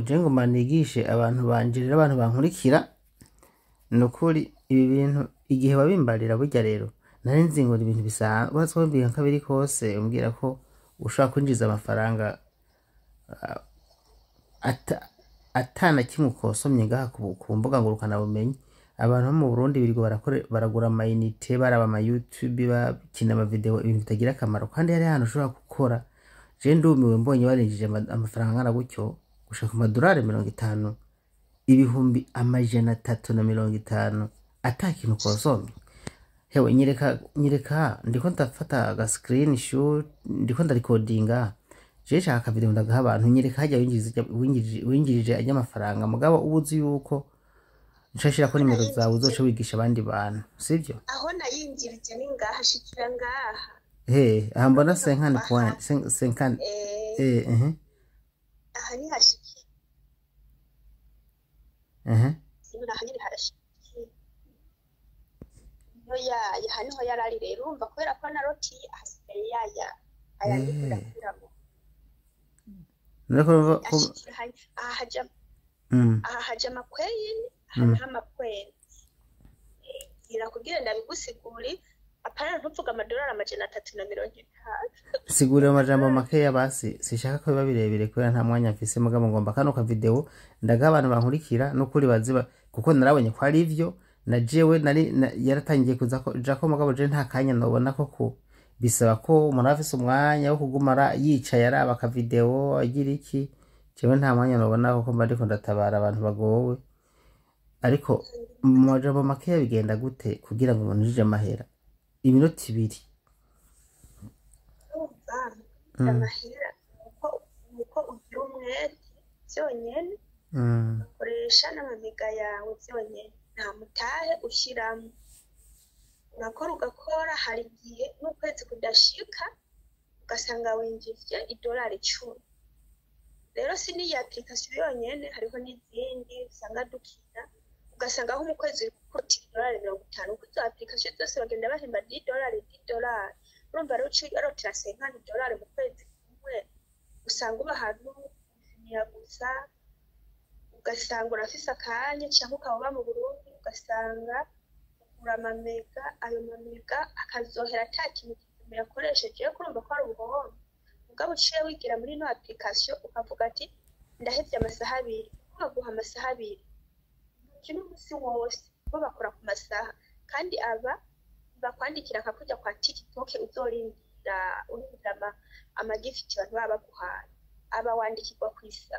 Je ngoma nigishe abantu banje rero, abantu bankurikira. Nukuri ibi bintu igihe wabimbarira burya rero nari nzi ngo ni ibintu bisanzwe, uretse ko mbwira kabiri kose umbwira ko ushobora kwinjiza amafaranga atana kimwe ukosomye ngaha ku mbuga ngurukanabumenyi. Abantu bo mu Burundi birirwa baragura amayinite, baraba ama YouTube, bakina amavideo, ibintu bitagira akamaro, kandi hari ahantu ushobora gukora. Je ndumiwe mbonye barinjije amafaranga angana gutyo, gushika ku madorari 50, 350,000, ata kintu ukosomye. Hewe, nyereka, nyereka, ndiko ndafata aga screenshot, ndiko ndarikodinga. Je nshaka video ndagaha abantu. Nyereka hajya winjirije ajya amafaranga, mugabo uba uzi yuko nshashirako Aho nimero zawe nayinjirije, uzoca wigisha abandi bantu, sivyo? Aho nayinjirije ni ngaha, shikira ngaha. He, aha mbona Urabona 50 aha point 50. Eh, eh eh aha ni hashikiye, aha nyine harashikiye, niho yaya, aha niho yarari rero. Urumva kubera ko narotiye, ahasigaye yaya aya ndiko ndakuramo. Nureko ko Ashikira aha, aha haja aha haja amakweyini, aha naho amakweyini. Ngira kugira ndabigusiguri, apana ntuvuga amadolari 350. Sigurira amajambo makeya basi, sishaka ko biba birebire kubera nta mwanya mfise, mugabo ngomba kano ka video ndagaha abantu bankurikira n'ukuri baziba, kuko narabonye ko ari ivyo na jewe nari yaratangiye kuza ko jako, mugabo je nta kanya nobona ko ku bisaba ko umuntu aba afise umwanya wo kuguma yicaye araba aka video agira iki. Jewe nta mwanya nobona kuko mba ndiko ndatabara abantu bagowe. Ariko mu majambo makeya bigenda gute kugira ngo umuntu yinjije amahera iminota 2? Urumva amahera nuko ugira umwete byonyene, ugakoresha n'amamega yawe byonyene, nta mutahe ushyiramo. Urakora ugakora, hari igihe n'ukwezi kudashika ugasanga winjije idolari 10. Rero si n'iyi application yonyene, hariho n'izindi usanga dukina, ugasanga aho mu kwezi urikoti idolari 50, kuko izo application zose bagenda bahemba $10, $10. Urumva rero uciye arotira $50 mu kwezi kumwe, usanga uba ahantu wishimiye gusa, ugasanga urafise akanya, cyangwa ukaba uba mu Burundi, ugasanga ugura amamega, ayo mamega akazohera ata kintu kizima yakoresheje. Kurumva ko ari ubuhombe. Mugabo uciye wigira muri ino application ukavuga ati ndahevye amasaha 2, kuko baguha amasaha 2, ntukina umunsi wose, bo bakora ku masaha, kandi aba bakwandikira nka kujya kwa TikTok, uzorindira urindira amagifiti abantu baba baguhaye. Aba wandikirwa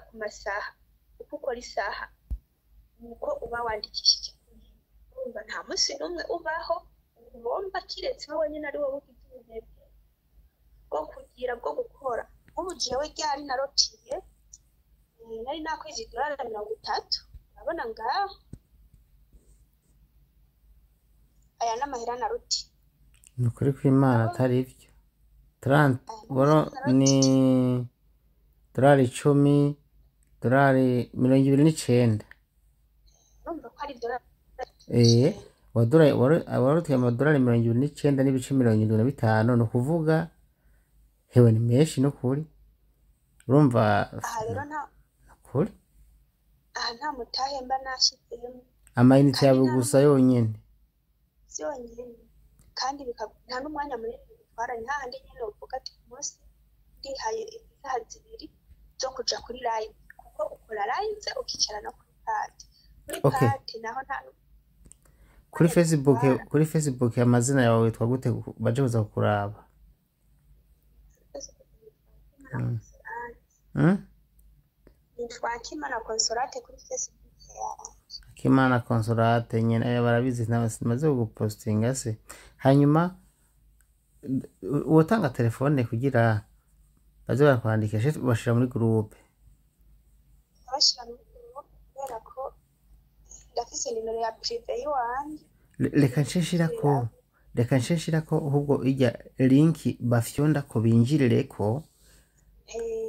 ku masaha, uko ukora isaha nuko uba wandikishije. Urumva nta munsi n'umwe ubaho uhomba, kiretse wowe nyine ari wowe ufite ubunebwe bwo kugira bwo gukora. Nk'ubu jewe ryari narotiye, nari nakwije idolari 30. Urabona ngaha aya n'amahera narotiye. Ni ukuri kw'Imana atari ivyo? 30 Aya boro n'amahera ni narotiye. Dorari 10, dorari 29. Urumva ko ari idolari Eh, wadorari waroteye amadorari 29.75, ni ukuvuga hewe ni menshi n'ukuri. Urumva Aha rero nta ukuri aha nta mutahe mba nashizemo. Amayinite Kandi yawe nta gusa yonyene. Byonyine, kandi nta n'umwanya munini bitwara. Ni hahandi nyine uvuga ati ku munsi ndihaye isaha 2 zo kuja kuri live, kuko ukora live ukicara no kuri pate, kuri pate naho nta Kuri n'umwanya Facebook, bitwara. Kuri Facebook amazina yawe witwa gute baje kuza kukuraba? Nitwa Akimana Consolate kuri Facebook yanjye. Akimana Consolate nyene aya barabizi, simaze kugupostinga se. Hanyuma uwotanga telefone kugira baze barakwandikira, bashira muri groupe. Abashira muri groupe kubera ko ndafise nimero ya privé y'iwanje. Reka nce nshirako, reka nce nshirako ahubwo irya linki bafyondako binjirireko,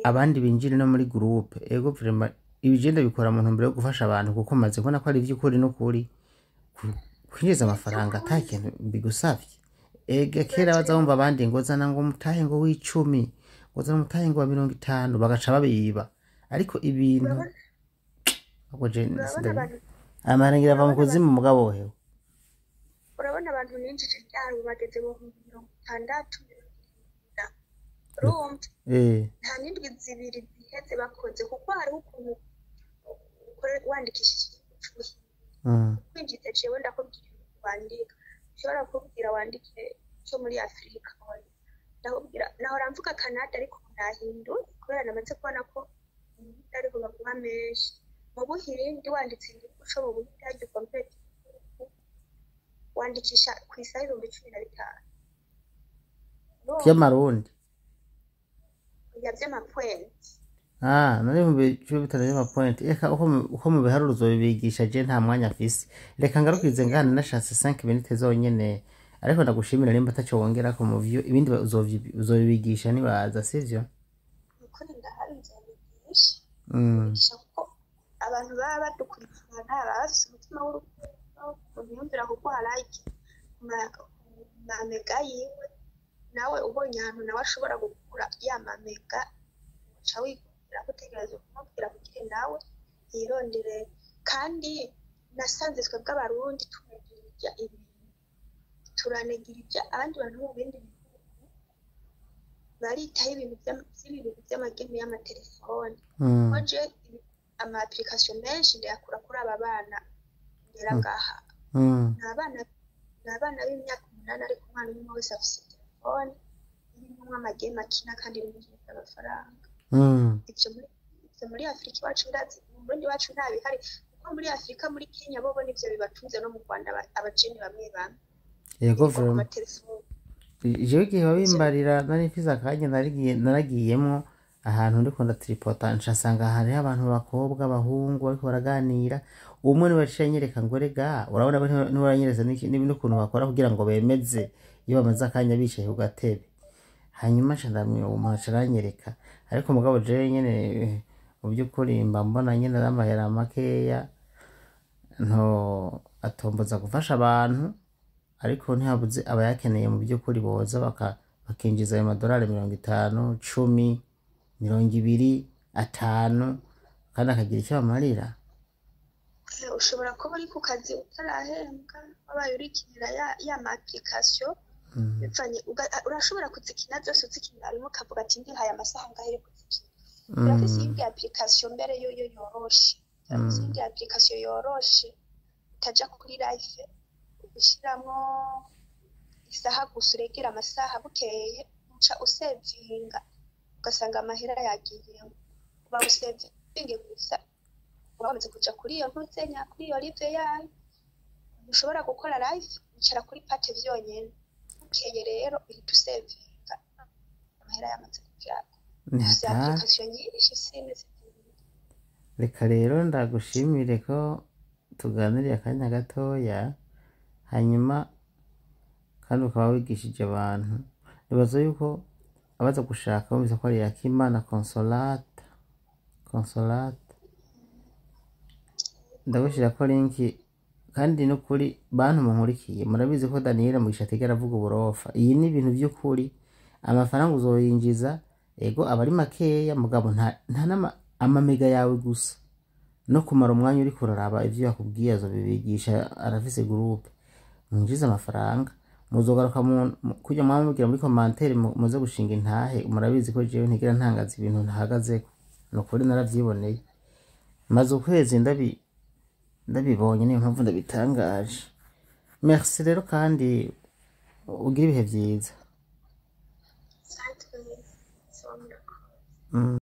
abandi binjire no muri groupe. Ego, vraiment ibi je ndabikora mu ntumbero yo gufasha abantu, kuko maze kubona ko ari ivy'ukuri n'ukuri kwinjiza amafaranga ata kintu bigusavye. Ega kera baza bumva abandi ngo zana ngo umutahe ngo w'10, ngo zana umutahe ngo wa 50, bagaca babiba, ariko ibintu Urabona. Ahubwo je Urabona sindabi abantu, amahera ngira ava mu urabona abantu, kuzimu mugabo hewe. Urabona abantu ninjije ryari, ubu bageze mu 60,000, 70 na, urumva? Nta n'indwi 2 ziheze bakoze, kuko hariho ukuntu wandikishije igihugu c'Ubuhinde, kwinjiza. Jewe ndakubwira ibintu wandika, ushobora kubwira wandike cyo muri Afurika. Oya, ndakubwira nahora mvuga Canada, ariko nahinduye kubera namaze kubona ko mu Buhinde ariho baguha menshi. Mu Buhindi wanditse igihugu co mu Buhinde, harya ukomplete wandikisha ku isaha 15,000, urumva? Vy'amarundi? Ya, vy'amapoints. Ah, nari 15,000 vy'amapoint. Eka uko mu biharuro uzobibigisha, je nta mwanya afise. Reka ngarukize ngana, nashatse 5 minutes zonyene, ariko ndagushimira. Nimba ataco wongerako mu vyo ibindi uzobibigisha nibaza, sivyo? Ukuri ndahari, nzobigisha. Bigisha kuko abantu baba badukurikirana baba bafise umutima w'urukundo. Umuntu yumvira kuguha like ku mamega yiwe, nawe ubonye ahantu nawe ashobora gukura ya mamega, uca wigurira ko utegereza kumubwira kugira nawe yirondere. Kandi nasanze twebwe Abarundi tunegirija ibintu, turanegirija. Abandi bantu bo mu bindi bihugu baritaho ibintu vy'ibintu vy'amagemu y'amatelefone. Ko je ama application menshi ndayakura kuri aba bana ngera ngaha. Ni abana b'imyaka 8, ariko umwana umwe wese afise telefone irimwo amagemu akina kandi yinjiza amafaranga. Ivyo muri Afurika iwacu, ndazi mu Burundi iwacu nta bihari, kuko muri Afurika, muri Kenya bobo nivyo bibatunze, no mu Rwanda abajeni bamwe bamwe birirwa ku Vraiment. matelefone. Jewe igihe Ivyo wabimbarira nari mfise akanya, naragiyemwo ahantu ndiko ndatripota, nsanga hariho abantu, abakobwa, abahungu bariko baraganira. Umwe niwe yaciye anyereka ngo rega urabona ko ntibaranyereza n'ukuntu bakora kugira ngo bemeze iyo bamaze akanya bicaye ku gatebe. Hanyuma nca ndamenya uwo muntu aca aranyereka. Ariko mugabo jewe nyene, mu by'ukuri mba mbona nyene ari amahera makeya, nto atomboza gufasha abantu, ariko ntihabuze abayakeneye. Mu by'ukuri boza bakinjiza ayo madolari 50, 10, 20, 5, kandi akagira icyo bamarira. Ushobora kuba uri ku kazi utarahembwa, wabaye urikinira ya ma application, bivanye urashobora kuzikina zose, uzikinira rimwe ukavuga ati ndihaye amasaha ngahe yo kuzikina. Turafise iyindi application mbere yoyo yoroshe, turafise iyindi application yoroshe utaja kuri live, ushiramwo isaha gusa, uregera amasaha, bukeye uca usevinga ugasanga amahera yagiyemo. Uba usevinge gusa, uba wamaze kuja kuri iyo ntuzenya, kuri iyo live yayo ntushobora gukora live, wicara kuri pate vyonyene. Bukeye rero uhita usevinga amahera yamaze kujako. Ni Dufise hatari. application nyinshi simeze. Reka rero ndagushimire ko tuganiriye akanya gatoya, hanyuma kandi ukaba wigishije abantu. Nibaza yuko abaza gushaka bumvise ko ari Yakimana Consolata, Consolata, ndagushyirako link. Kandi n'ukuri bantu munkurikiye, murabizi ko Daniel Mugisha atigera avuga uburofa. Iyi ni ibintu by'ukuri. Amafaranga uzoyinjiza, ego aba ari makeya, mugabo nta n'ama amamega yawe gusa no kumara umwanya uriko uraraba ivyo yakubwiye, azobibigisha, arafise groupe. Mwinjize amafaranga, muzogaruka kujya mwamubwira muri commentaire, muze gushinga intahe. Murabizi ko jewe ntigera ntangaza ibintu ntahagazeko. Ni ukuri naravyiboneye, maze ukwezi ndabibonye, niyo mpamvu ndabitangaje. Merci rero, kandi ugire ibihe vyiza. Natwe, so murakoze.